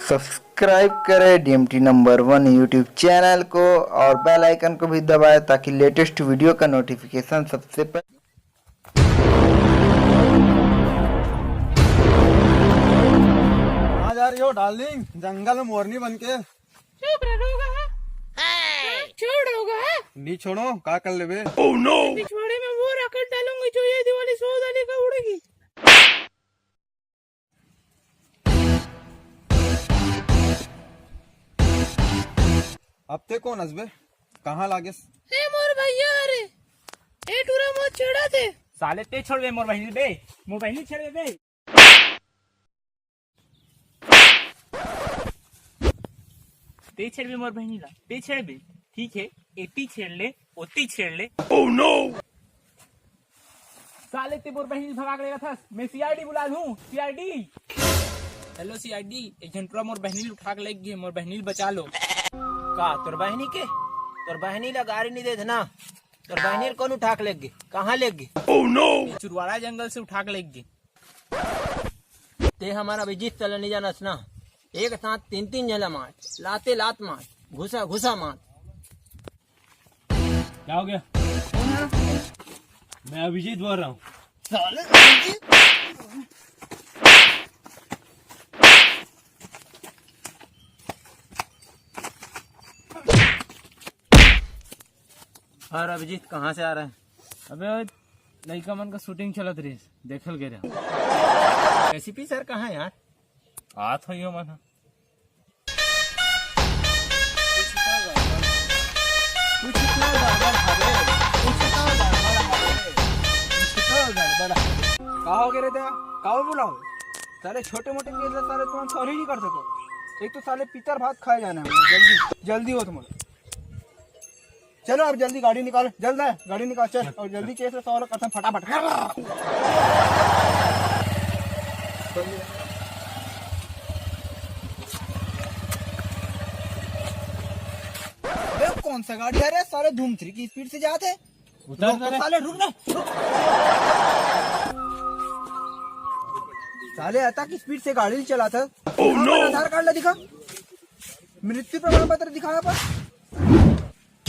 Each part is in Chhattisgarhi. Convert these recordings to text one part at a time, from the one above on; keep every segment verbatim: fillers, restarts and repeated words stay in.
सब्सक्राइब करें डीएमटी नंबर वन यूट्यूब चैनल को और बेल आइकन को भी दबाएं, ताकि लेटेस्ट वीडियो का नोटिफिकेशन सबसे पहले। कहाँ जा रही हो डार्लिंग? जंगल में मोरनी बन के। चुप रहोगा? हाँ, छोड़ रहोगा? नहीं छोड़ो, का कर लेबे? पिछवाड़े में वो रॉकेट डालूंगी जो ये दिवाली सौ डाली का उड़ेगी। अब ते कौन हसबे? कहाँ लागेस? ए मोर भैया रे, ए टूरा मोर छेड़ा दे। साले ते छोड़बे मोर बहिनी बे, मोर बहिनी छेड़बे बे। ते छेड़बे मोर बहिनी ला, ते छेड़बे। ठीक है, एती छेड़ ले, ओती छेड़ ले। साले ते मोर बहिनी भगा के लेगत हस, मैं सीआईडी बुला लूं, सीआईडी। हेलो सीआईडी, एक झन टूरा मोर बहिनी ल उठा के लेग गे, मोर बहिनी ल बचा लो। का तोर बहिनी के? तोर बहिनी ला गाड़ी नहीं देत ना, तोर बहिनी ल कौन उठा के लेग गे? कहाँ लेग गे? चुरवाड़ा जंगल से उठा के लेग गे। ते हमर अभिजीत ला नहीं जानस ना, एक साथ तीन तीन झन ला मार, लाते लात मार, घुसा घुसा मार। क्या हो गया? मैं अभिजीत बोल रहा हूँ। साले अभिजीत। और अभिजीत कहाँ से आ रहा है? अबे, लइका मन का शूटिंग चलत रहिस, देखल गे रहा। एसीपी सर कहाँ है यार? आत होई हो मन ह। कुछ तो गड़बड़ हवे, कुछ तो गड़बड़ हवे, कुछ तो गड़बड़ हवे। का हो गे रे दया? का हो बुलाओ? साले छोटे मोटे केस ला साले तुम सॉल्व ही नहीं कर सको। एक तो साले पितर भात खाए जाना है, जल्दी जल्दी हो तुम। चलो अब जल्दी गाड़ी निकाल, जल्द है गाड़ी निकाल, चल। और जल्दी केस ला सॉल्व करते हैं फटाफट। अबे कौन सा गाड़ी है रे, साले धूम थ्री की स्पीड से जाते। उतर रुक, साले। साले रुक ना, रुक। साले अतक स्पीड से गाड़ी नहीं चलाता। Oh no! आधार कार्ड ला दिखा, मृत्यु प्रमाण पत्र दिखाया पर।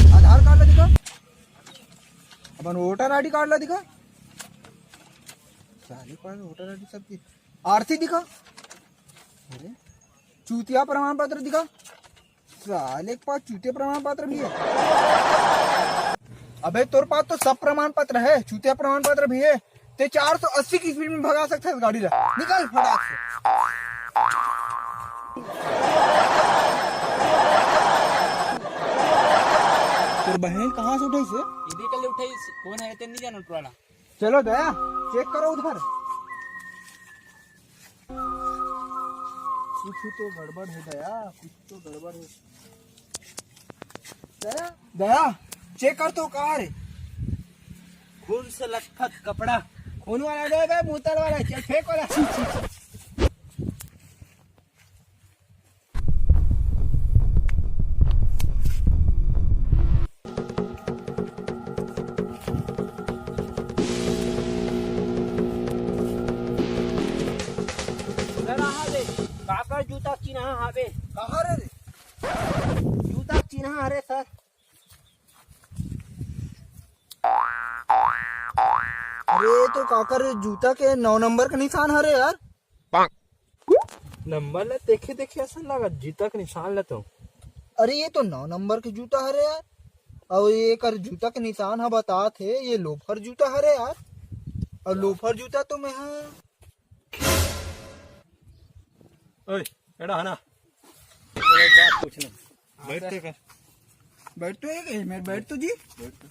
आधार कार्ड ला दिखा, अपन वोटर आईडी कार्ड ला दिखा। साले पास वोटर आईडी सब की, आरसी दिखा। अरे, चूतिया प्रमाण पत्र दिखा। साले के पास चूतिया प्रमाण पत्र भी है। अबे तोर पास तो सब प्रमाण पत्र है, चूतिया प्रमाण पत्र भी है। ते चार सौ अस्सी की स्पीड में भगा सकता है गाड़ी ला। निकल फटाक से। तोर बहन कहाँ से उठाई से? इधर कल उठाई से। कौन है? तेरे नहीं जाना पुराना। चलो दया, चेक करो उधर। कुछ तो गड़बड़ है दया, कुछ तो गड़बड़ है। दया, दया, चेक कर तो कहाँ रे? खून से लथपथ कपड़ा। खून वाला दे बे, बोतल वाला, चल फेंक वाला। सर, आहा दे, काकर जूता चिन्हा हावे? कहाँ रे? जूता चिन्हा हरे सर। अरे, तो काकर जूता के नौ नंबर का निशान हरे यार। नंबर ला देखे देखे असन लागत जूता के निशान ला तो। अरे, ये तो नौ नंबर के जूता हरे यार, और ये कर जूता के निशान ह बतात हे, ये लोफर जूता हरे यार, और लोफर जूता तो मैं हा। ओए, एड़ा है ना? तो एक बात पूछना। बैठ तो कर। बैठ तो एक है, मेरे बैठ तो जी। बैठ तो।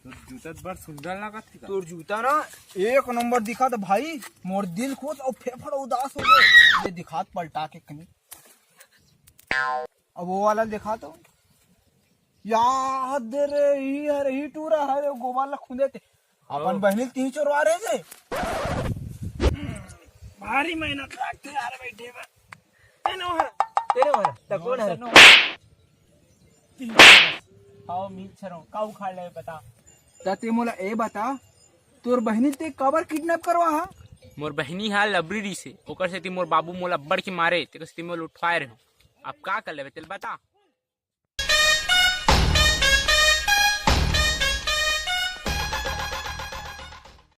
तो जूता तो बड़ सुंदर लागत थी का? तोर जूता ना एक नंबर दिखा तो भाई, मोर दिल खुश और फेफड़ा उदास हो गए। ये दिखात पलटा के कहीं। अब वो वाला दिखा तो। याद रे, ही हर ही टूरा हर गोबर ला खुंदे थे। अपन बहनी तीन चोरवा रहे थे। भारी मेहनत लागथे यार बैठे में। ए नोहर, तेरे वाला, त कौन है? तीन चोर। आओ, मीत छरो, का उखाड़ ले बता। त ते मोला ए बता, तोर बहनी ते काबर किडनैप करवा हा? मोर बहिनी हा लबरी रिसे, ओकर सेती मोर बाबू मोला अब्बड़ के मारे, तेकर सेती मोला उठवाए रहे। अब का कर लेबे, चल बता।